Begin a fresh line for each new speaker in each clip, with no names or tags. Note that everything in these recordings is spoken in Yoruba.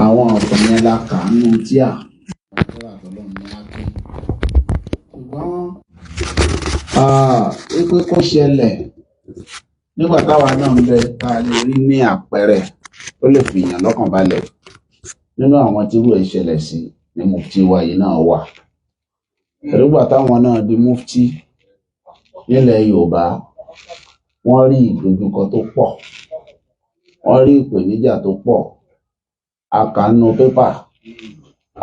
Àwọn ọ̀tàn yẹn la kà á nù tíà ṣùgbọ́n wípé kó ṣẹlẹ̀ nígbà táwa náà ń bẹ tá a lè rí ní àpẹẹrẹ tó lè fìyàn lọ́kàn balẹ̀ nínú àwọn tí irú ẹ̀ ṣẹlẹ̀ sí ni mufti wa yìí náà wà. Nígbà táwọn náà di mufti nílẹ̀ Yorùbá, wọ́n rí ìdojúkọ tó pọ̀, wọ́n rí ìpèníjà tó pọ̀. A kà nínú pépà,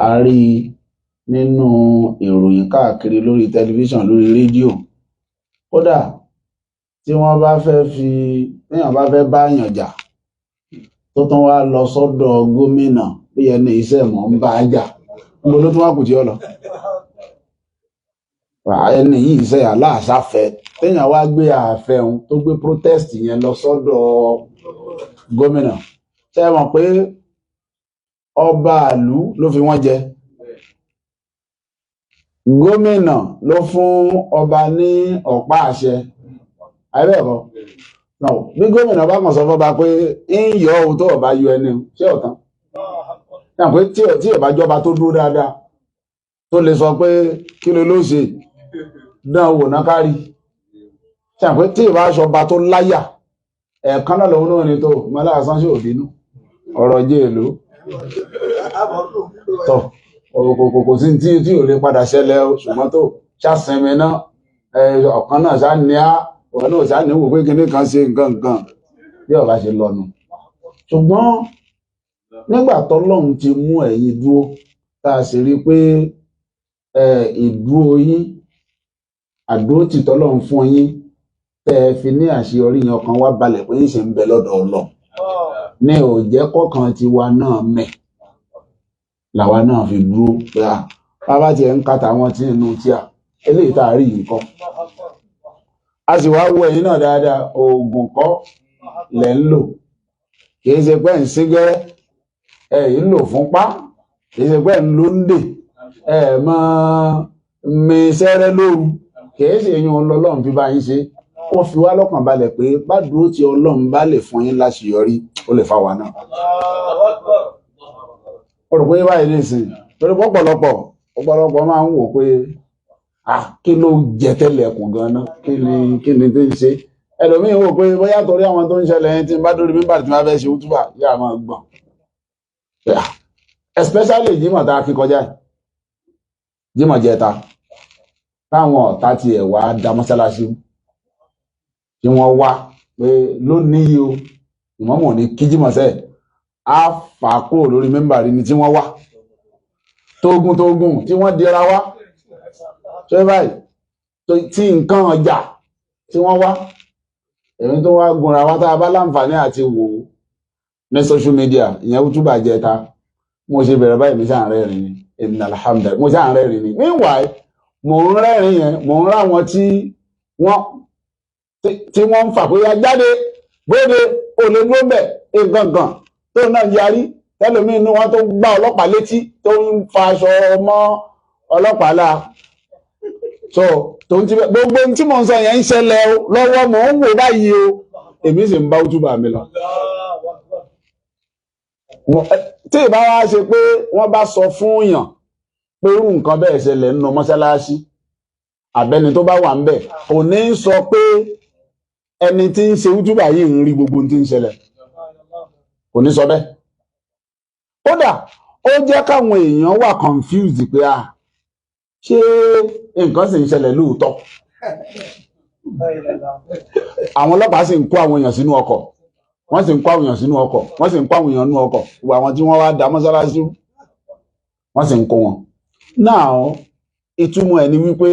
a rí nínú ìròyìn káàkiri lórí tẹlifíṣàn, lórí rédíò. Kódà tí wọ́n bá fẹ́ fi téèyàn bá fẹ́ bá yàn jà tó tún wá lọ sọ́dọ̀ gómìnà bí ẹni iṣẹ́ mọ̀ ń bá a jà, níbo ló tún wá kù tí ó lọ? Ẹni yìí iṣẹ́ aláàṣàfẹ́ téèyàn wá gbé ààfẹ́ òun tó gbé protest yẹn lọ sọ́dọ̀ gómìnà. Ṣé ẹ mọ̀ pé ọba ìlú ló fi wọ́n jẹ? Gómìnà ló fún ọba ní ọ̀pá àṣẹ. Àbẹ́ẹ̀kọ́? Bí gómìnà bá kàn sọ fọba pé ń yọ ohun tó ọba yọ ẹni, ṣé ọ̀tán? Náà pé tí ọba jọba tó dúró dáadáa tó lè sọ pé kí ló ló ṣe dán wò ná kárí. Ṣé àpé tí ìbá aṣọba tó láyà ẹ̀ẹ̀kan náà lòun náà ni tó mọ́lá àsán ṣe òbínú ọ̀rọ̀ jẹ́ èlò tọ̀ kò sí tí ò lè padà ṣẹlẹ̀ o, ṣùgbọ́n tó ṣàṣẹmi náà ọ̀kan náà ṣá ní á ọ̀kan náà ṣá ní wò pé kinní kan ṣe nǹkan nǹkan bí ọba ṣe lọ́nu. Ṣùgbọ́n nígbà tọ́lọ́run ti mú ẹ̀yin dúró tá a sì rí i pé ìdúró yín, àdúró tì tọ́lọ́run fún yín tẹ́ ẹ fi ní àṣeyọrí yẹn, ọkàn wa balẹ̀ pé yín ṣe ń bẹ lọ́dọ̀ Ọlọ́run. Ní ò jẹ́ kọ́kàn tiwa náà mẹ̀ làwa náà fi dúró pé à bàbá tiẹ̀ ń kàtà àwọn tí inú tíà eléyìí tá a rí yìí kọ́. A sì wá wo ẹ̀yin náà dáadáa, oògùn kọ́ lẹ̀ ń lò, kì í ṣe pé ń sígẹ́rẹ́, ẹ̀ ń lò fúnpá, kì í ṣe pé ń lò ń dè, ẹ̀ máa mi sẹ́rẹ́ lóru, kì í ṣe eyín Ọlọ́run fi bá yín ṣe. Ó fi wá lọ́kàn balẹ̀ pé bá dúró tí Ọlọ́run bá lè fún yín láṣeyọrí, ó lè fa wa náà. Ó rò pé báyìí nísìnyí, torí pọ̀pọ̀lọpọ̀ máa ń wò pé kí ló jẹ tẹ́lẹ̀ ẹkùn gan-an, kí ni tó ń ṣe? Ẹlòmíín wò pé bóyá torí àwọn tó ń ṣẹlẹ̀ yẹn tí n bá dórí mímbà tí wọ́n fẹ́ ṣe útúbà yá máa gbọ̀n. Especially Jímọ̀ tá a kí kọjá yìí, Jímọ̀ jẹta, táwọn ọ̀tá tiẹ̀ wá da mọ́sálásí tí wọ́n wá pé lónìí yìí o, ìmọ̀mọ̀ ní kí Jímọ̀ sẹ́ẹ̀ á fà á kúrò lórí mímbà rí ni tí wọ́n wá tógún tógún tí wọ́n dira wá ṣé báyìí tí nǹkan ọjà tí wọ́n wá, èmi tó wá gunra wá tá a bá láǹfààní àti wò ó ní social media ìyẹn útúbà jẹta, mo ṣe bẹ̀rẹ̀ báyìí mi ṣáà ń rẹ́rìn ni, èmi ní alhamdulilayi mo ṣáà ń rẹ́rìn ni. Meanwhile mò ń rẹ́rìn yẹn, mò ń ráwọn tí wọ́n ń fà pé ya jáde bóde ò lè dúró bẹ̀ nǹkan kan tó náà yarí, tẹlómi inú wọn tó gbá ọlọ́pàá létí tó ń fa aṣọ mọ́ ọlọ́pàá la. So tó ń ti bẹ gbogbo ohun tí mò ń sọ yẹn ń ṣẹlẹ̀ o lọ́wọ́, mò ń wò báyìí o, èmi sì ń bá útúbà mi lọ. Tí ìbá wa ṣe pé wọ́n bá sọ fún yàn pé irú nǹkan bẹ́ẹ̀ ṣẹlẹ̀ nínú mọ́ṣáláṣí, àbẹ́ni tó bá wà ń bẹ̀ kò ní sọ pé ẹni tí ń ṣe útúbà yìí ń rí gbogbo ohun tí ń ṣẹlẹ̀, kò ní sọ bẹ́ẹ̀. Kódà ó jẹ́ káwọn èèyàn wà confused pé a ṣé nǹkan sì ń ṣẹlẹ̀ lóòótọ́. Àwọn ọlọ́pàá sì ń kó àwọn èèyàn sínú ọkọ̀, wọ́n sì ń kó àwọn èèyàn sínú ọkọ̀, wọ́n sì ń kó àwọn èèyàn nínú ọkọ̀, gbogbo àwọn tí wọ́n wá da mọ́sálásí wọ́n sì ń kó wọn. Now ìtumọ̀ ẹ̀ ni wípé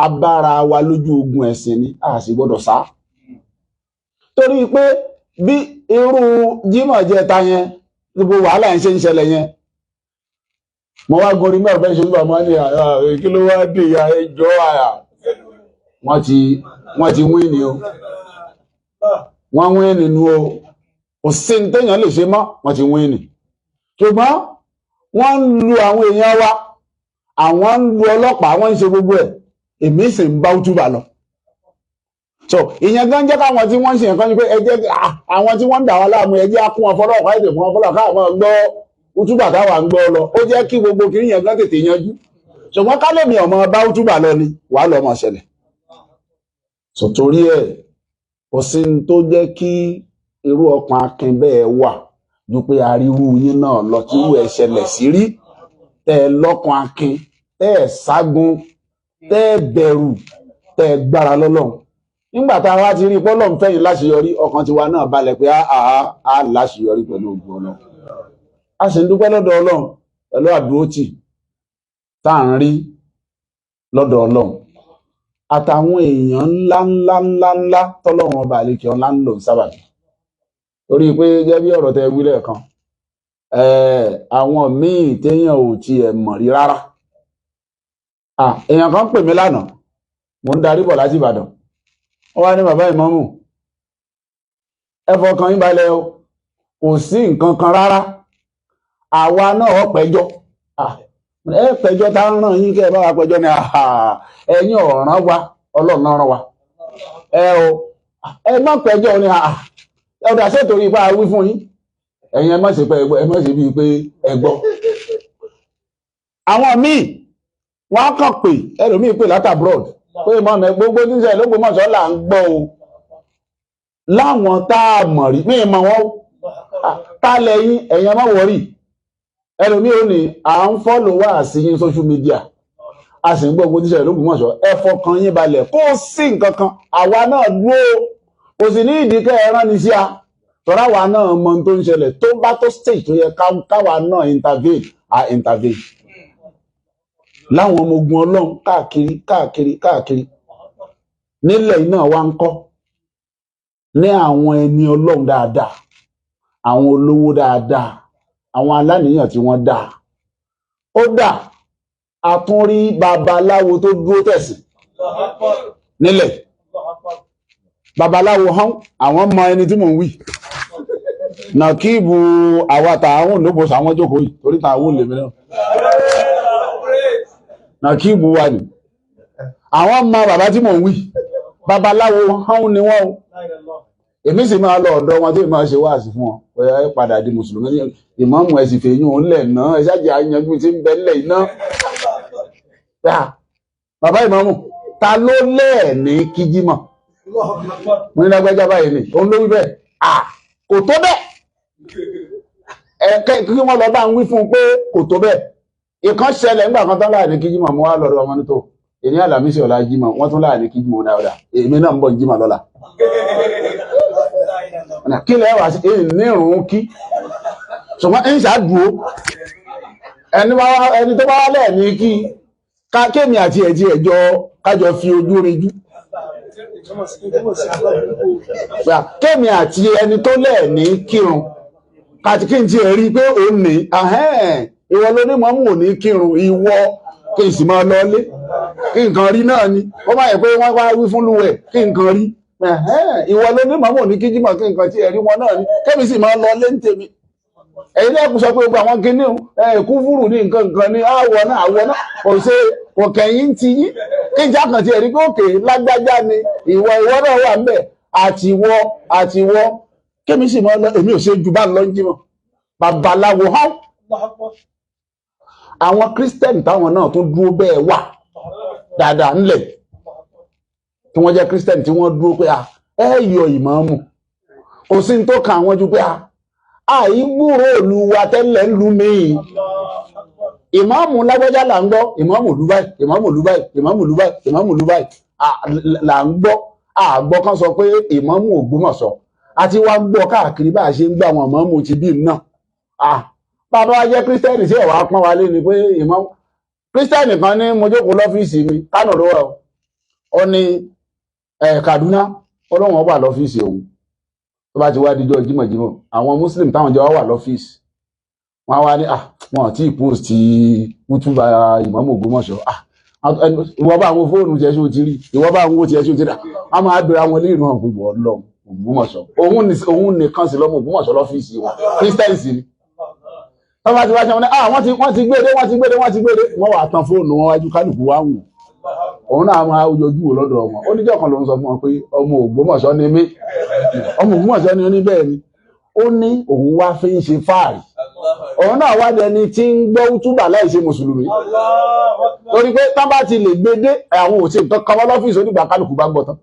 abára wa lójú ogun ẹ̀sìn ni a sì gbọ́dọ̀ sá. Torí pé bí irú Jímọ̀ jẹta yẹn gbogbo wàhálà yẹn ṣe ń ṣẹlẹ̀ yẹn, mo wá gorí mẹ́rin bẹ́ẹ̀ ṣe ń bá ní kí ló wá dé ìyá ẹjọ́ àyà wọ́n ti wín ni o, wọ́n wín nínú o, kò sí ní téèyàn lè ṣe mọ́, wọ́n ti wín ni. Ṣùgbọ́n wọ́n ń lu àwọn èèyàn wa, àwọn ń lu ọlọ́pàá, wọ́n ń ṣe gbogbo ẹ̀, èmi sì ń bá útúbà lọ. So ìyẹn gan jẹ́ káwọn tí wọ́n ń ṣe nǹkan ni pé ẹ jẹ́ àwọn tí wọ́n ń dà wá láàmú, ẹ jẹ́ á kún wọn fọlọ́ọ̀ká, ètò fún wọn fọlọ́ọ̀ká, àwọn gbọ́ útúbà táwa ń gbọ́ lọ. Ó jẹ́ kí gbogbo kiri yẹn gan tètè yanjú. Ṣùgbọ́n ká lèmi ọmọ bá útúbà lọ ni wàá lọ mọ̀ ṣẹlẹ̀. So torí ẹ̀, kò sí ní tó jẹ́ kí irú ọkàn akin bẹ́ẹ̀ wà ju pé ariwo yín náà lọ tí irú ẹ̀ ṣẹlẹ̀ sí rí, tẹ́ ẹ lọ́kàn akin, tẹ́ ẹ ságun, tẹ́ ẹ bẹ̀rù, tẹ́ ẹ gbára lọ́lọ́run. Nígbà tá a wá ti rí i pọ́lọ́run fẹ́yìn láṣeyọrí, ọkàn tiwa náà balẹ̀ pé á láṣeyọrí pẹ̀lú ògùn Ọlọ́run. A sì ń dúpẹ́ lọ́dọ̀ Ọlọ́run pẹ̀lú àdúrótì tá à ń rí lọ́dọ̀ Ọlọ́run àtàwọn èèyàn ńlá ńlá ńlá ńlá tọ́lọ́run ọba àlekè ọlá ń lò ń sábàbí. Torí pé gẹ́gẹ́ bí ọ̀rọ̀ tẹ wí lẹ́ẹ̀kan, àwọn míì téèyàn ò tiẹ̀ mọ̀ rí rárá. Èèyàn kan pè mí lánàá, mò ń darí bọ̀ láti Ìbàdàn. Ó wá ní bàbá ìmámù, ẹ fọkàn yín balẹ̀ o, kò sí nǹkan kan rárá, àwa náà pẹjọ́. Ẹ pẹjọ́ tá ń ràn yín kẹ́ ẹ bá wa pẹjọ́ ni. Ẹ̀yin ọ̀ràn wa, Ọlọ́run rán wa. Ẹ o, ẹ má pẹjọ́ ni. Ọ̀dà ṣètò ipá wí fún yín, ẹ̀yin ẹ má ṣe pé ẹ má ṣe bíi pé ẹ gbọ́. Àwọn míì wọ́n á kàn pè, ẹlòmíì pè láti abroad pé mọ̀mọ́ gbogbo níṣẹ́ l'Ógbómọ̀ṣọ́ là ń gbọ́ o, láwọn tá a mọ̀ rí mí mọ̀ wọ́n tá lẹ́yìn, ẹ̀yin ẹ má wọ̀rí. Ẹlòmíì ò ní à ń follow wá sí yín social media, a sì ń gbọ́ gbogbo níṣẹ́ l'Ógbómọ̀ṣọ́, ẹ fọkàn yín balẹ̀, kó sí nǹkan kan, àwa náà dúró, kò sì ní ìdíkẹ́ ẹ rán ni sí a, tọ́ra wa náà mọ ohun tó ń ṣẹlẹ̀. Tó bá tó stage tó yẹ káwa náà intervene, a intervene. Láwọn ọmọ ogun Ọlọ́run káàkiri káàkiri káàkiri nílẹ̀ iná wa ń kọ́ ní àwọn ẹni Ọlọ́run dáadáa, àwọn olówó dáadáa, àwọn aláníyàn tí wọ́n dáa. Ó dà, a tún rí babaláwo tó dúró tẹ̀sìn nílẹ̀. Babaláwo hán, àwọn mọ ẹni tí mò ń wí. Nàkíìbù àwa tààwọn òǹdókòó àwọn jókòó yìí torí tààwọn lèmi náà. Nàkíìbù wa ni àwọn mọ bàbá tí mò ń wí. Babaláwo hán ni wọ́n o. Èmi sì máa lọ ọ̀dọ̀ wọn tí èmi máa ṣe wáàsí fún wọn. Bóyá ẹ padà di mùsùlùmí, ìmáàmù ẹ sì fèyún òun lẹ̀ náà, ẹ ṣáàjì àyànjú tí ń bẹ ńlẹ̀ iná. Bàbá ìmáàmù, ta ló lẹ́ẹ̀ní kíjímọ̀? Mo ní lágbájá báyìí ni, òun ló wí bẹ́ẹ̀. Kò tó bẹ́ẹ̀. Kí wọ́n lọ bá ń wí fún un pé kò tó bẹ́ẹ̀. Ìkan ṣẹlẹ̀ nígbà kan tán láàrin kíjímọ̀, mo wá lọ́dọ̀ ọmọ nítò. Èmi Àlàmísì ọ̀la jímọ̀, wọ́n tún láàrin kíjímọ̀ dáadáa. Èmi náà ń bọ̀ jímọ̀ lọ́la. Kí lẹ́ wá sí nírun kí? Ṣùgbọ́n ń ṣàdúró. Ẹni tó bá wá lẹ́ẹ̀ní kí, kémi àti ẹ̀jẹ̀ ẹ̀jọ kájọ fi ojú rinjú. Kémi àti ẹni tó lẹ́ẹ̀ní kírun, kàtí kí n ti rí pé òun ní, ìwọ ló ní mọ́mú ò ní kírun, ìwọ kí n sì máa lọlé, kí nǹkan rí náà ni. Ó máa yẹ pé wọ́n wá wí fún lúwẹ̀ kí nǹkan rí. Ìwọ ló ní mọ́mú ò ní kíjímọ̀ kí nǹkan tí ẹ rí wọn náà ni, kémi sì máa lọlé ń tèmi. Ẹ̀yin náà kò sọ pé gbogbo àwọn kinní kúfúrú ní nǹkan nǹkan ní àwọ̀ náà, àwọ̀ náà kò ṣe kò kẹ̀yìn ti yín. Kí n jákàn ti ẹ̀rí pé òkè lágbájá ni ìwọ, ìwọ náà wà ńbẹ̀ àtiwọ́ àtiwọ́. Kémi sì máa lọ, èmi ò ṣe ju bá lọ ń jímọ̀. Babaláwo hán. Àwọn Kírísítẹ́nì táwọn náà tún dúró bẹ́ẹ̀ wà dáadáa ńlẹ̀. Tí wọ́n jẹ́ Kírísítẹ́nì tí wọ́n dúró pé ẹ yọ ìmáàmù. Kò sí ní tó kan àwọn ju pé àìgbúrò olúwa tẹ́lẹ̀ ń lu mi. Ìmáàmù lágbájá là ń gbọ́, ìmáàmù lú báyìí, ìmáàmù lú báyìí, ìmáàmù lú báyìí, ìmáàmù lú báyìí là ń gbọ́. Àgbọ́ kan sọ pé ìmáàmù Ògbómọ̀ṣọ́. Àti wá gbọ́ káàkiri bá a ṣe ń gbọ́ àwọn ìmáàmù ti bí náà. Bàbá wa jẹ́ Kírísítẹ́nì sí ẹ̀wà pọ́n wa lé ni pé ìmáàmù Kírísítẹ́nì kan ní mo jókòó lọ́fíìsì mi, Kánò ló wà o. Ó ní Kaduna, Ọlọ́run wà lọ́fíìsì òun. Tó bá ti wá díjọ́ jímọ̀jímọ̀, àwọn Muslim táwọn jọ wà lọ́fíìsì, wọ́n wá ní wọn tí post kútúbà ìmáàmù Ògbómọ̀ṣọ́. Ìwọ bá àwọn fóònù tiẹ̀ ṣó ti rí, ìwọ bá àwọn owó tiẹ̀ ṣó ti rí. A máa bẹ̀rẹ̀ àwọn ilé ìrìnà gbogbo Ọlọ́run Ògbómọ̀ṣọ́. Òun nìkan sì lọ́mọ Ògbómọ̀ṣọ́ lọ́fíìsì wọn, Kírísítẹ́nì ni. Wọ́n bá ti wá ṣe wọn ní wọ́n ti gbédé, wọ́n ti gbédé, wọ́n ti gbédé. Wọ́n wà tán fóònù wọn wájú kálukú wá wù. Òun náà máa yọjú wò lọ́dọ̀ wọn. Ó níjọ́ kan ló ń sọ fún wọn pé ọmọ Ògbómọ̀ṣọ́ ni mí, ọmọ Ògbómọ̀ṣọ́ ni ó ní bẹ́ẹ̀ ni. Ó ní òun wá fi ń ṣe fáàrí. Òun náà wá dẹni tí ń gbọ́ útúbà láì ṣe mùsùlùmí. Torí pé tán bá ti lè gbé dé àwọn ò ṣe nǹkan kan wọ́n lọ́fíìsì onígbà kálukú bá gbọ́ tán.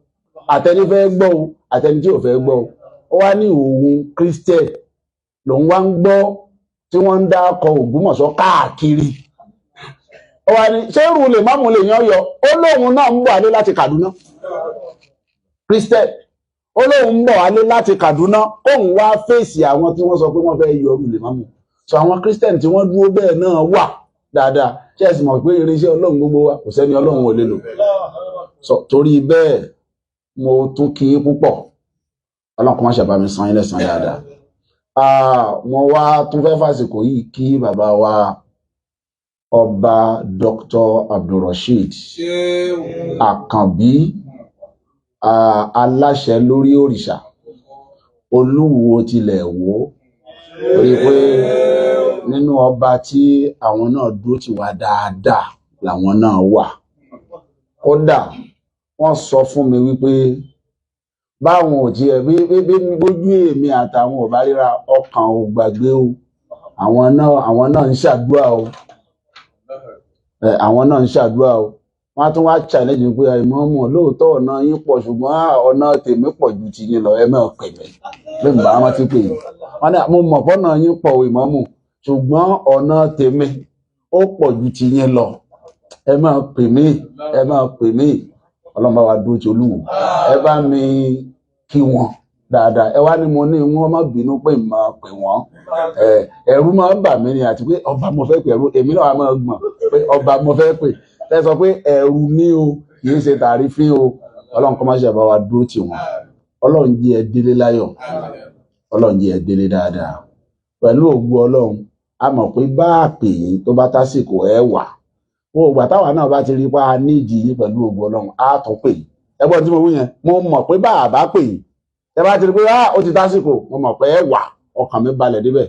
Àtẹni fẹ́ gbọ́ o, àtẹni tí ò fẹ́ gbọ́ o. Ó wá ní òun Christian lòun wá ń gbọ́ tí wọ́n ń dákọ Ògbómọ̀ṣọ́ káàkiri. Ó wá ní ṣé irú lè má mú lè yán yọ. Ó lóun náà ń bọ̀ alé láti Kaduna. Christian ó lóun ń bọ̀ alé láti Kaduna kóun wá fèsì àwọn tí wọ́n sọ pé wọ́n fẹ́ yọ irú lè má mú. So àwọn Christian tí wọ́n dúró bẹ́ẹ̀ náà wà dáadáa. Ṣé ẹ sì mọ̀ pé irinṣẹ́ Ọlọ́run gbogbo wa kò sẹ́ni Ọlọ́run ò lè lò. So torí bẹ́ẹ̀ mo tún kí yín púpọ̀. Ọlọ́run kó má ṣe bá mi san yín lẹ́san dáadáa. Mo wá tún fẹ́ fàsìkò yìí kí bàbá wa Ọba Dr. Abdulrasheed Àkànbí, aláṣẹ lórí òrìṣà Olúwo tilẹ̀ wò, torí pé nínú ọba tí àwọn náà dúró tì wá dáadáa làwọn náà wà. Kódà wọ́n sọ fún mi wípé báwọn ò tiẹ̀ bí bí bójú èmi àtàwọn ò bá ríra ọkàn ò gbàgbé o. Àwọn náà ń ṣàdúrà o. Àwọn náà ń ṣàdúrà o. Wọ́n á tún wá challenge mi pé ìmọ̀ọ́mù lóòótọ́ ọ̀nà yín pọ̀ ṣùgbọ́n ọ̀nà tèmi pọ̀ ju ti yín lọ, ẹ máa pè mí. Bí n bá rántí pè yín. Wọ́n ní mo mọ̀ pọ́nà yín pọ̀ o ìmọ̀ọ́mù ṣùgbọ́n ọ̀nà tèmi ó pọ̀ ju ti yín lọ. Ẹ máa pè mí, ẹ máa pè mí. Ọlọ́run bá wa dúró ti Olúwo. Ẹ bá mi kí wọn dáadáa. Ẹ wá ní mo ní wọn má bínú pé mà pè wọ́n. Ẹ̀rù máa ń bà mí ni àti pé ọba mo fẹ́ pè, ẹ̀rù èmi náà máa gbọ̀n pé ọba mo fẹ́ pè. Ẹ sọ pé ẹ̀rù mi o, kì í ṣe tàrífín o. Ọlọ́run kó má ṣe bá wa dúró tì wọ́n. Ọlọ́run jẹ́ ẹ délé láyọ̀. Ọlọ́run jẹ́ ẹ délé dáadáa. Pẹ̀lú ògo Ọlọ́run, a mọ̀ pé bá a pè yín tó bá tásìkò ẹ wà. Gbogbo ìgbà táwa náà bá ti rí pa nídìí yín pẹ̀lú ògo Ọlọ́run, á tún pè yín. Ẹ gbọ́n tí mo wí yẹn, mo mọ̀ pé bá a bá pè yín, ẹ bá ti rí pé ó ti tásìkò, mo mọ̀ pé ẹ wà, ọkàn mi balẹ̀ débẹ̀.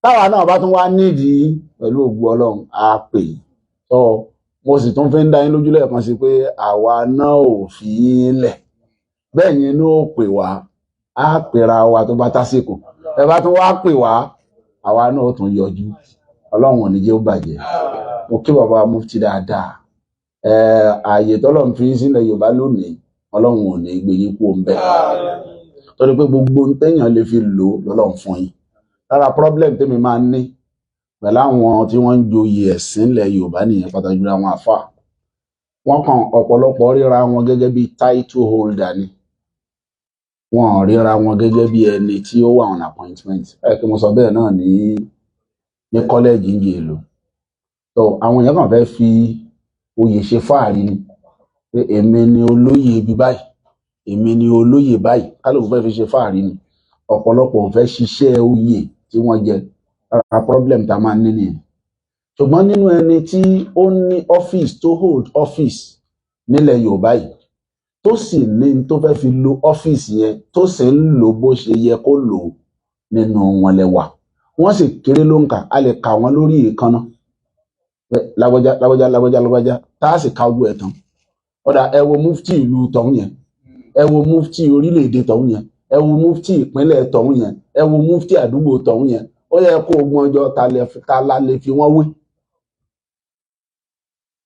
Táwa náà bá tún wá nídìí yín pẹ̀lú ògo Ọlọ́run, á pè yín. So mo sì tún fi ń dá yín lójú lẹ́ẹ̀kan sí pé àwa náà ò fi yín lẹ̀. Bẹ́ẹ̀ yín inú ò pè wá, á pera wa tó bá tásìkò. Ẹ bá tún wá pè wá, àwa náà ó tún yọjú. Ọlọ́run ò ní jẹ́ ó bàjẹ́. Mo kí bàbá mufti dáadáa. Ààyè tọ́lọ́run fi sílẹ̀ Yorùbá lónìí, Ọlọ́run ò ní gbé yín kúrò ńbẹ̀. Torí pé gbogbo ohun téèyàn lè fi lò lọ́lọ́run fún yín. Lára problem tèmi máa ń ní pẹ̀lú àwọn tí wọ́n ń joyè ẹ̀sìn ilẹ̀ Yorùbá nìyẹn, pàtàkì jùlọ àwọn àfáà. Wọ́n kàn ọ̀pọ̀lọpọ̀ ríra wọn gẹ́gẹ́ bí title holder ni. Wọ́n ríra wọn gẹ́gẹ́ bí ẹni tí ó wà on appointment. Ẹ kí mo sọ bẹ́ẹ̀ náà ní kọ́lẹ́ẹ̀jì ń jẹ èlò. So àwọn èèyàn kàn fẹ́ fi oyè ṣe fáàrí ni pé èmi ni olóyè ibi báyìí, èmi ni olóyè báyìí. Kálukú fẹ́ fi ṣe fáàrí ni. Ọ̀pọ̀lọpọ̀ ò fẹ́ ṣiṣẹ́ oyè tí wọ́n jẹ. Lára problem tá a máa ń ní nìyẹn. Ṣùgbọ́n nínú ẹni tí ó ní office tó hold office nílẹ̀ Yorùbá yìí, tó sì ní tó fẹ́ fi lo ọ́fíìsì yẹn, tó sì ń lò bó ṣe yẹ kó lò nínú wọn lẹ́wà. Wọ́n sì kéré ló ń kà, a lè kà wọ́n lórí èékánná. Lágbájá, lágbájá, lágbájá, lágbájá, tá a sì ka ojú ẹ̀ tán. Ọ̀dà ẹ wo mufti ìlú tọ̀hún yẹn, ẹ wo mufti orílẹ̀-èdè tọ̀hún yẹn, ẹ wo mufti ìpínlẹ̀ tọ̀hún yẹn, ẹ wo mufti àdúgbò tọ̀hún yẹn. Ó yẹ kó ogún ọjọ́ ta la lè fi wọ́n wé.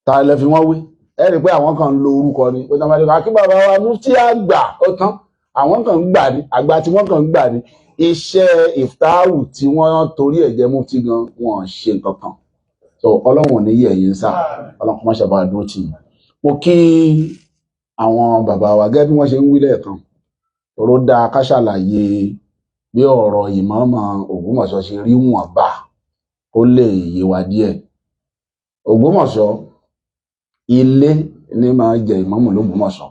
Ta lè fi wọ́n wé. Ẹ rí i pé àwọn kan ń lo orúkọ ni. Ó tán bá dé, kí bàbá wa mufti àgbà ó tán. Àwọn kan ń gbà ní, àgbà tí wọ́n kàn ń gbà ní. Iṣẹ́ ìftáwù tí wọ́n torí ẹ̀ jẹ́ mufti gan, wọ́n ṣe nǹkan kan. So Ọlọ́run ò ní yẹ̀ yín sá. Ọlọ́run kó má ṣe bá wa dúró tì yín. Mo kí àwọn bàbá wa gẹ́gẹ́ bí wọ́n ṣe ń wí lẹ́ẹ̀kan. Tòró dáa ká ṣàlàyé bí ọ̀rọ̀ ìmọ̀ọ́mọ̀ Ògbómọ̀ṣọ́ ṣe rí wọ̀n bá kó lè yé wa díẹ̀. Ògbómọ̀ṣọ́ ilé ní máa jẹ ìmọ̀ọ́mù l'Ógbómọ̀ṣọ́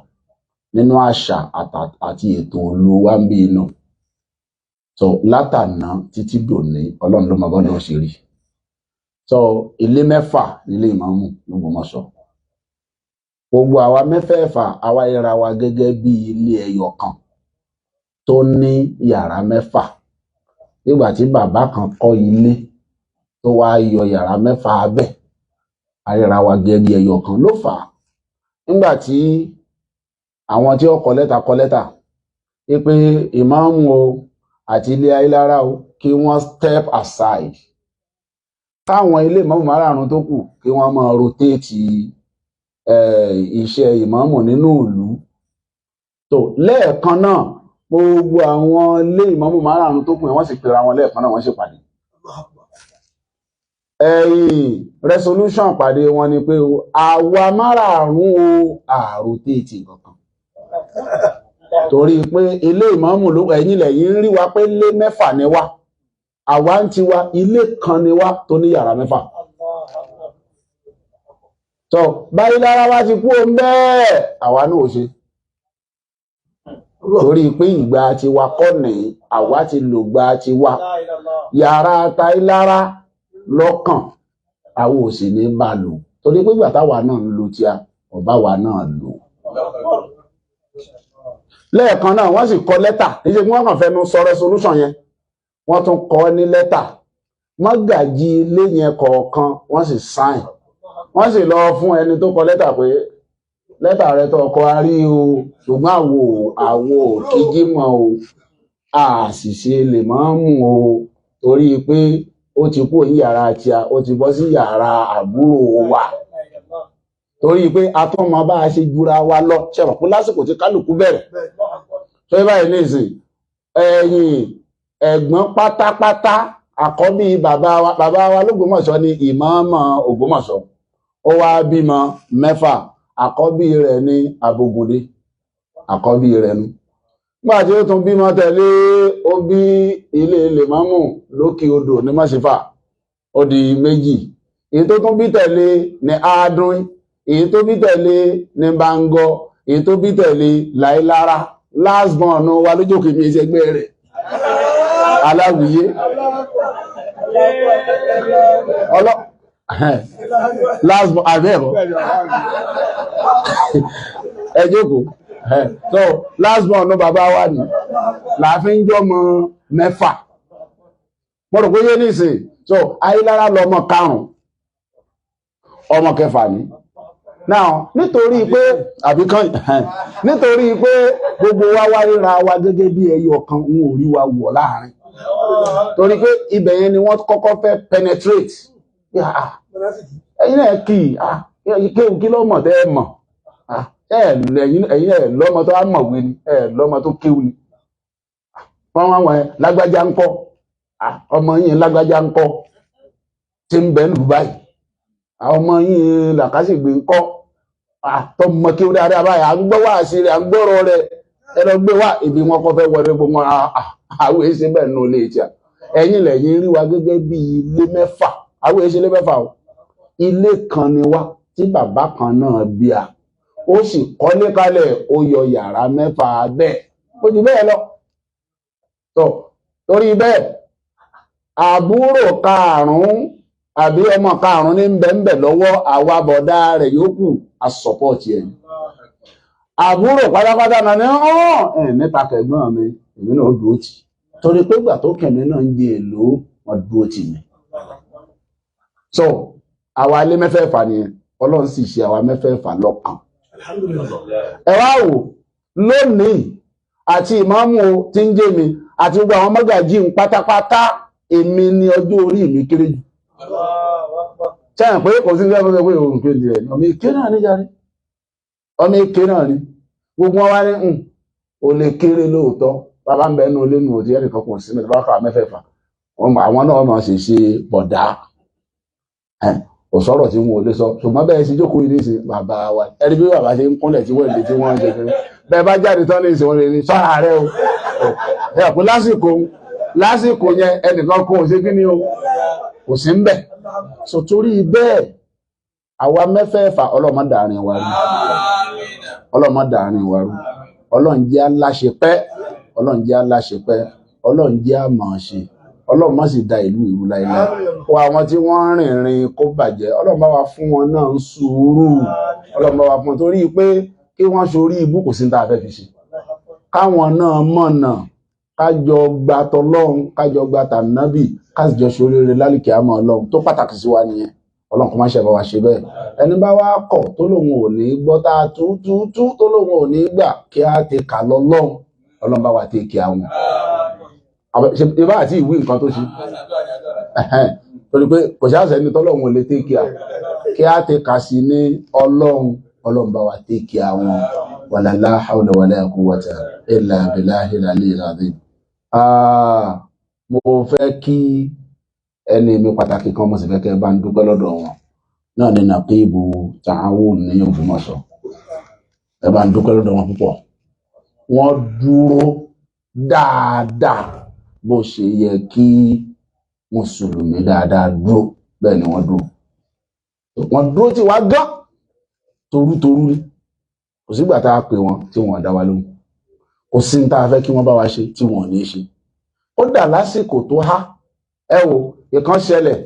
nínú àṣà àti ètò ìlú wa ń bí inú. So látàná títí dòní Ọlọ́run ló mọ bọ́dọ̀ ṣe rí. So ilé mẹ́fà nílé ìmọ̀ọ́mù l'Ógbómọ̀ṣọ́. Gbogbo àwa mẹ́fẹ̀ẹ̀fà àwa ríra wa gẹ́gẹ́ bí ilé ẹyọ kan tó ní yàrá mẹ́fà. Nígbà tí bàbá kan kọ́ ilé tó wá yọ yàrá mẹ́fà abẹ́, a ríra wa gẹ́gẹ́ bí ẹyọ kan ló fà á. Nígbà tí àwọn tí ó kọ lẹ́tà kọ lẹ́tà pé ìmáàmù o àti ilé Ayílára o kí wọ́n step aside, káwọn ilé ìmáàmù márààrún tó kù kí wọ́n máa rotate iṣẹ́ ìmáàmù nínú ìlú. Tó lẹ́ẹ̀kan náà gbogbo àwọn ilé ìmáàmù márààrún tó kù yẹn wọ́n sì pera wọn lẹ́ẹ̀kan náà, wọ́n sì pàdé. Ẹ̀yìn resolution pàdé wọn ni pé o àwa márààrún o àròtéètì kankan, torí pé ilé ìmáàmù ló ẹ̀yìn lẹ́yìn ń rí wa pé ilé mẹ́fà ni wá, àwa ń tiwa ilé kan ni wá tó ní yàrá mẹ́fà. Tó báyìí lára wa ti kú òun bẹ́ẹ̀ àwa náà ò ṣe, torí pé ìgbà tiwa kọ́ ní àwa ti lògbà tiwa, yàrá Táílára lọ́kàn àwọn ò sì ní bá lò, torí pé ìgbà táwa náà ń lo tíá ọba wa náà lò. Lẹ́ẹ̀kan náà wọ́n sì kọ lẹ́tà, níṣẹ́ pé wọ́n kàn fẹnu sọ resolution yẹn, wọ́n tún kọ ní lẹ́tà, mọ́gàjí ilé yẹn kọ̀ọ̀kan wọ́n sì sign, wọ́n sì lọ fún ẹni tó kọ lẹ́tà pé lẹ́tà rẹ tó kọ a rí o, ṣùgbọ́n àwo ò kíjí mọ́ o, a sì ṣe lè mọ́ mú o, torí pé ó ti kúrò ní yàrá tíá, ó ti bọ́ sí yàrá àbúrò wa, torí pé a tún mọ bá a ṣe jura wa lọ. Ṣe mọ̀ pé lásìkò tí kálukú bẹ̀rẹ̀ tó yẹ báyìí nísìn, ẹ̀yìn ẹ̀gbọ́n pátápátá àkọ́bí bàbá wa l'Ógbómọ̀ṣọ́ ni ìmáàmù Ògbómọ̀ṣọ́, ó wá bímọ mẹ́fà, àkọ́bí rẹ̀ ní Abógundé, àkọ́bí rẹ̀ nu. Nígbà tí ó tún bímọ tẹ̀lé, ó bí ilé lèmọ́mù lókè odò ní Mọ́ṣífà, ó di méjì. Èyí tó tún bí tẹ̀lé ní Àádùn, èyí tó bí tẹ̀lé ní Bangor, èyí tó bí tẹ̀lé Láìlára. Last born wa lójókè mi ìṣẹ́gbẹ́ rẹ̀ aláwìyé ọlọ́ last born àbẹ́ẹ̀kọ́ ẹ jókòó. So last born ní bàbá wa ni láàfin jọmọ mẹ́fà, mo rò pé yé nísìn. So Ayílára lọmọ karùn-ún, ọmọ kẹfà ni now, nítorí pé àbí kan, nítorí pé gbogbo wa wá ríra wa gẹ́gẹ́ bí ẹyọ kan, n ò rí wa wọ̀ láàrin, torí pé ibẹ̀ yẹn ni wọ́n kọ́kọ́ fẹ́ penetrate. Ẹ̀yin náà kì í kéwù kí ló mọ̀ tẹ́ ẹ mọ̀, ẹ̀yin ẹ̀ lọ́mọ tó á mọ̀wé ni, ẹ̀ lọ́mọ tó kéwù ni. Wọ́n wá wọn lágbájá ń kọ́, ọmọ yìí lágbájá ń kọ́ tí ń bẹ ní Dubai, àwọn ọmọ yìí làkàṣègbè ń kọ́, tọmọ kí ó dáadáa báyìí, à ń gbọ́ wá sí rẹ̀, à ń gbọ́rọ̀ rẹ̀, ẹ lọ gbé wá ibi wọn kọ́ fẹ́ wọlé gbogbo wọn. Àwọn èsì bẹ́ẹ̀ nù lè tíà, ẹ̀yin lẹ́yìn rí wa gẹ́gẹ́ bí ilé mẹ́fà, àwọn èsì ilé mẹ́fà o, ilé kan ni wá tí bàbá kan náà bí a, ó sì kọ́lé kalẹ̀, ó yọ yàrá mẹ́fà bẹ́ẹ̀, ó ju bẹ́ẹ̀ lọ. Tó torí bẹ́ẹ̀ àbúrò karùn-ún àbí ọmọ karùn-ún ní bẹ́ńbẹ̀ lọ́wọ́ àwa bọ̀dá rẹ̀ yòókù a sọ̀pọ̀tì ẹ̀. Àbúrò pátápátá náà ní ẹ̀ níta kẹ̀gbọ́n mi, èmi náà dúró tì, torí pé ìgbà tó kẹ̀mí náà ń jẹ èlò wọn dúró tì mí. So àwa ilé mẹ́fẹ̀ẹ̀fà nìyẹn, Ọlọ́run sì ṣe àwa mẹ́fẹ̀ẹ̀fà lọ́kàn. Ẹ wá wò lónìí àti ìmáàmù tí ń jẹ́ mi àti gbogbo àwọn mọ́gàjí ń pátápátá, èmi ni ọjọ́ orí mi kéré jù. Sẹ́yìn pé kò sí ní ẹgbẹ́ pé òun kéde ẹ̀ ọmọ èké náà ní jáde, ọmọ èké náà ní gbogbo wọn wá ní ò lè kéré lóòótọ́, bàbá ń bẹ inú ilé nù òtí ẹnìkan kò sí mẹ́ta bá kà mẹ́fẹ̀ẹ̀fà, àwọn náà máa ṣe ṣe bọ̀dá, kò sọ̀rọ̀ tí wọn ò lè sọ, ṣùgbọ́n bẹ́ẹ̀ ṣe jókòó ilé ṣe bàbá wa, ẹni bí bàbá ṣe ń kúnlẹ̀ tí wọ́n lè tí wọ́n ń ṣe kiri, bẹ́ẹ̀ bá jáde tán ní ìsìn wọn lè ní sọ́ra rẹ o, ẹ pé lásìkò yẹn ẹnìkan kò ṣe kí ni o, kò sí ń bẹ̀. So torí bẹ́ẹ̀ àwa mẹ́fẹ̀ẹ̀fà ọlọ́mọ dàrin wa rú, ọlọ́mọ dàrin wa rú, Ọlọ́run jẹ́ aláṣepẹ́, Ọlọ́run jẹ́ aláṣepẹ́, Ọlọ́run jẹ́ àmọ̀ọ́ṣe, Ọlọ́run má sì da ìlú ìrú láéláé. Kó àwọn tí wọ́n rìnrìn kó bàjẹ́, Ọlọ́run bá wa fún wọn náà ń sùúrù, Ọlọ́run bá wa fún wọn, torí pé kí wọ́n ṣorí ibú kò sí ní tá a fẹ́ fi ṣe, káwọn náà mọ̀nà, kájọ gba tọlọ́run, kájọ gba tànábì, kájọ ṣoríire lálùkì àmọ́ Ọlọ́run tó pàtàkì sí wa nìyẹn. Ọlọ́run kó má ṣe bá wa ṣe bẹ́ẹ̀. Ẹni bá wá kọ̀ tó lóun ò ní gbọ́, tá a tú tú tú tó lóun ò ní gbà, kí á ti kà lọ lọ́hùn, Ọlọ́run bá wa ti kí àwọn. Ìbá àti ìwé nǹkan tó ṣe torí pé kò ṣáà sẹ́ni tọ́lọ́run ò lè tẹ́ kí a, kí á ti kà sí ní Ọlọ́run. Ọlọ́run bá wa tẹ́ kí àwọn. Wala la hawla wala quwwata illa billahil aliyyil azim. Mo fẹ́ kí ẹni mi pàtàkì kan, mo sì fẹ́ kẹ́ bá ń dúpẹ́ lọ́dọ̀ wọn náà ní Naqibu Ta'awun ní Ògbómọ̀ṣọ́. Ẹ bá ń dúpẹ́ lọ́dọ̀ wọn púpọ̀. Wọ́n dúró dáadáa bó ṣe yẹ kí mùsùlùmí dáadáa dúró, bẹ́ẹ̀ ni wọ́n dúró. Wọ́n dúró tí wàá gán torútorú ni. Kò sígbà tá a pè wọ́n tí wọ́n dá wa lóhùn. Kò sí ní tá a fẹ́ kí wọ́n bá wa ṣe tí wọ́n ò ní ṣe. Ó dà lásìkò tó há. Ẹ wo ìkan ṣẹlẹ̀,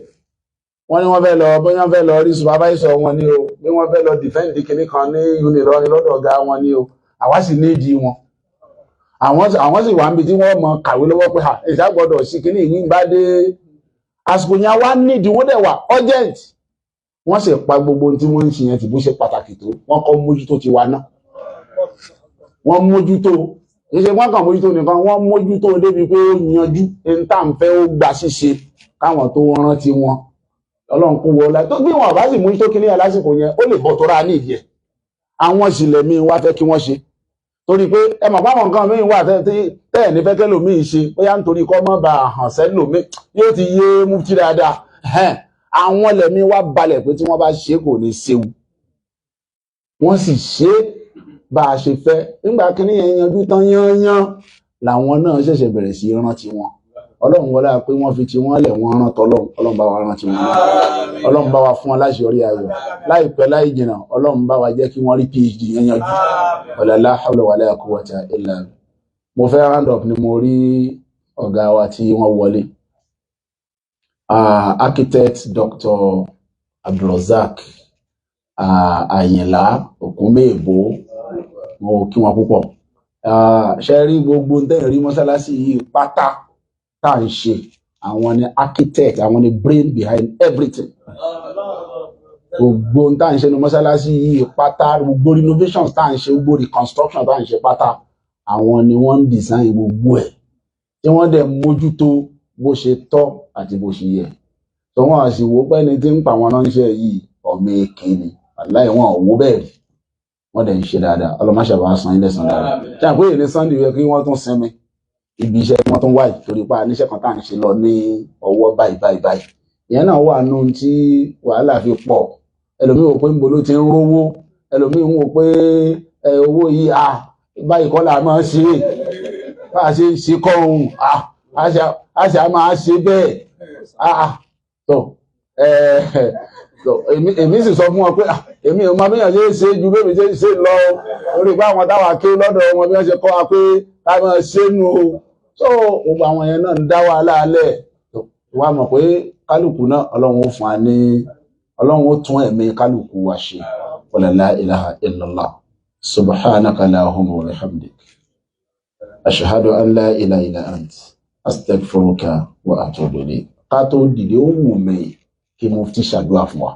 wọ́n ní wọ́n fẹ́ lọ, bóyá wọ́n fẹ́ lọ rí supervisor wọn ní o, bí wọ́n fẹ́ lọ defend kinní kan ní Unilọrin lọ́dọ̀ ọ̀gá wọn ní o. Àwa sì ní ìdí wọn, àwọn sì wà níbi tí wọ́n mọ kàwé lọ́wọ́ pé ìṣá gbọ́dọ̀ sí kinní ìwé bá dé àsìkò yẹn, wá nídìí wọ́n dẹ̀ wà urgent. Wọ́n sì pa gbogbo ohun tí wọ́n ń ṣe yẹn tì, bó ṣe pàtàkì tó, wọ́n kọ́ mójútó tiwa náà. Wọ́n mójútó, kì í ṣe wọ́n kàn mójútó nìkan, wọ́n mójútó débi pé ó yanjú ní tá à ń fẹ́, ó gba ṣíṣe káwọn tó rántí wọn. Ọlọ́run kún wọlé tó bí wọn bá sì mójútó kíní yẹn lásìkò yẹn, ó lè bọ̀ tó ra ní ìdí ẹ̀. Àwọn ìsìlẹ̀ míì wá fẹ́ kí wọ́n ṣe, torí pé ẹ mọ̀ páwọn nǹkan míì wà tẹ́ ẹ̀ ní fẹ́ kẹ́lòmíì ṣe, bóyá nítorí kọ́ mọ́ bá hàn sẹ́lòmíì, yóò ti yé mufti dáadáa. Àwọn lẹ̀mí wá balẹ̀ pé tí wọ́n bá ṣe kò ní séwu. Wọ́n sì ṣe bá a ṣe fẹ́. Nígbà kíní yẹn yanjú tán yányán làwọn náà ṣẹ̀ṣẹ̀ bẹ̀rẹ̀ sí rántí wọn. Ọlọ́run wọlé pé wọ́n fi ti wọ́n lẹ̀, wọ́n rán tọ́lọ́run. Ọlọ́run bá wa rántí wọn, Ọlọ́run bá wa fún wọn láṣeyọrí ayọ̀ láìpẹ́ láì jìnnà. Ọlọ́run bá wa jẹ́ kí wọ́n rí PhD yẹn yanjú. Wala la hawla wala quwwata illa. Mo fẹ́ round up ni mo rí ọ̀gá wa tí wọ́n wọlé, architect Dr. Abdulrazak Àyìnlá Ògúnmẹ́ẹ̀bó, mo kí wọn púpọ̀. Ṣe rí gbogbo ń tẹ́yìn rí mọ́sálásí yìí pátá tá à ń ṣe, àwọn ni architect, àwọn ni brain behind everything. Gbogbo ń tá à ń ṣe ní mọ́sálásí yìí pátá, gbogbo renovations tá à ń ṣe, gbogbo reconstruction tá à ń ṣe pátá, àwọn ni wọ́n ń design gbogbo ẹ̀, tí wọ́n dẹ̀ mójútó bó ṣe tọ́ àti bó ṣe yẹ. Tó wọ́n á sì wò pé ẹni tí ń pa àwọn ránṣẹ́ yìí, ọmọ èké ni, aláì wọn ò wó bẹ́ẹ̀ rí. Wọ́n dẹ̀ ń ṣe dáadáa. Ọlọ́mọṣàbá san ilé san dáadáa. Ṣé àpò èrè Sunday yẹ kí wọ́n tún sinmi ibi iṣẹ́ wọn tún wáyé, torí pa níṣẹ́ kan tá à ń ṣe lọ ní ọwọ́ báyìí báyìí báyìí. Ìyẹn náà wà nù tí wàhálà fi pọ̀. Ẹlòmíì wò pé níbo ló ti ń rówó, ẹlòmíì ń wò pé owó yìí à báyìí kọ́ là máa ṣe, bá a ṣe ń ṣe kọ́ òun, a ṣe a máa ṣe bẹ́ẹ̀. Tó èmi sì sọ fún wọn pé èmi ò máa bíyàn ṣe é ṣe ju bẹ́ẹ̀ mi ṣe ń ṣe lọ, orí pé àwọn táwa ké lọ́dọ̀ wọn bí wọ́n ṣe kọ́ wa pé ká máa ṣe nu o. So gbogbo àwọn yẹn náà ń dá wàhálà alẹ́ wàá mọ̀ pé kálukú náà, Ọlọ́run ó fún wa ní, Ọlọ́run ó tún ẹ̀mí kálukú wa ṣe. Wala la ilaha illallah. Subhanaka allahumma wa bihamdik, ashhadu an la ilaha illa ant, astaghfiruka wa atubu ilayk. Ká tó dìde, ó wù mí kí mufti ṣàdúrà fún wa.